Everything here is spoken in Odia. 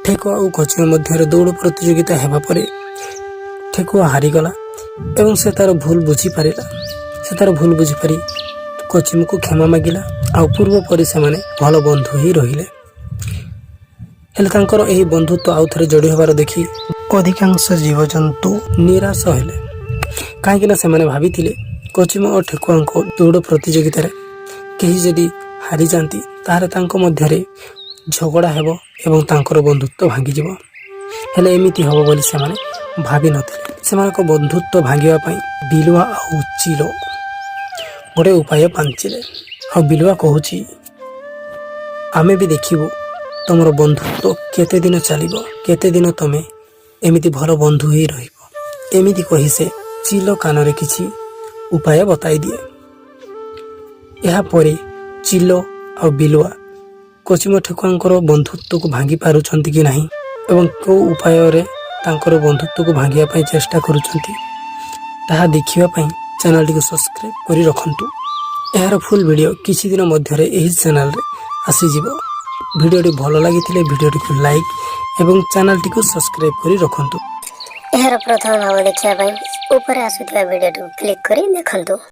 ଠେକୁଆ ଓ କଚିମ ମଧ୍ୟରେ ଦୌଡ଼ ପ୍ରତିଯୋଗିତା ହେବା ପରେ ଠେକୁଆ ହାରିଗଲା ଏବଂ ସେ ତା'ର ଭୁଲ ବୁଝିପାରିଲା। ସେ ତା'ର ଭୁଲ ବୁଝିପାରି କଚିମକୁ କ୍ଷମା ମାଗିଲା ଆଉ ପୂର୍ବ ପରି ସେମାନେ ଭଲ ବନ୍ଧୁ ହୋଇ ରହିଲେ। ହେଲେ ତାଙ୍କର ଏହି ବନ୍ଧୁତ୍ୱ ଆଉ ଥରେ ଯୋଡ଼ି ହେବାର ଦେଖି ଅଧିକାଂଶ ଜୀବଜନ୍ତୁ ନିରାଶ ହେଲେ, କାହିଁକିନା ସେମାନେ ଭାବିଥିଲେ କଚିମ ଓ ଠେକୁଆଙ୍କ ଦୌଡ଼ ପ୍ରତିଯୋଗିତାରେ କେହି ଯଦି ହାରିଯାଆନ୍ତି, ତାହେଲେ ତାଙ୍କ ମଧ୍ୟରେ ଝଗଡ଼ା ହେବ ଏବଂ ତାଙ୍କର ବନ୍ଧୁତ୍ୱ ଭାଙ୍ଗିଯିବ। ହେଲେ ଏମିତି ହେବ ବୋଲି ସେମାନେ ଭାବିନଥିଲେ। ସେମାନଙ୍କ ବନ୍ଧୁତ୍ୱ ଭାଙ୍ଗିବା ପାଇଁ ବିଲୁଆ ଆଉ ଚିଲ ଗୋଟେ ଉପାୟ ପାଞ୍ଚିଲେ। ଆଉ ବିଲୁଆ କହୁଛି, "ଆମେ ବି ଦେଖିବୁ ତମର ବନ୍ଧୁତ୍ୱ କେତେ ଦିନ ଚାଲିବ, କେତେ ଦିନ ତମେ ଏମିତି ଭଲ ବନ୍ଧୁ ହେଇ ରହିବ।" ଏମିତି କହି ସେ ଚିଲ କାନରେ କିଛି ଉପାୟ ବତାଇ ଦିଏ। ଏହାପରେ ଚିଲ ଆଉ ବିଲୁଆ କଚିମ ଠେକୁଆଙ୍କର ବନ୍ଧୁତ୍ୱକୁ ଭାଙ୍ଗି ପାରୁଛନ୍ତି କି ନାହିଁ ଏବଂ କେଉଁ ଉପାୟରେ ତାଙ୍କର ବନ୍ଧୁତ୍ୱକୁ ଭାଙ୍ଗିବା ପାଇଁ ଚେଷ୍ଟା କରୁଛନ୍ତି, ତାହା ଦେଖିବା ପାଇଁ ଚ୍ୟାନେଲଟିକୁ ସବସ୍କ୍ରାଇବ୍ କରି ରଖନ୍ତୁ। ଏହାର ଫୁଲ୍ ଭିଡ଼ିଓ କିଛି ଦିନ ମଧ୍ୟରେ ଏହି ଚ୍ୟାନେଲରେ ଆସିଯିବ। ଭିଡ଼ିଓଟି ଭଲ ଲାଗିଥିଲେ ଭିଡ଼ିଓଟିକୁ ଲାଇକ୍ ଏବଂ ଚ୍ୟାନେଲଟିକୁ ସବସ୍କ୍ରାଇବ୍ କରି ରଖନ୍ତୁ। ଏହାର ପ୍ରଥମ ଭାଗ ଦେଖିବା ପାଇଁ ଉପରେ ଆସୁଥିବା ଭିଡ଼ିଓଟିକୁ କ୍ଲିକ୍ କରି ଦେଖନ୍ତୁ।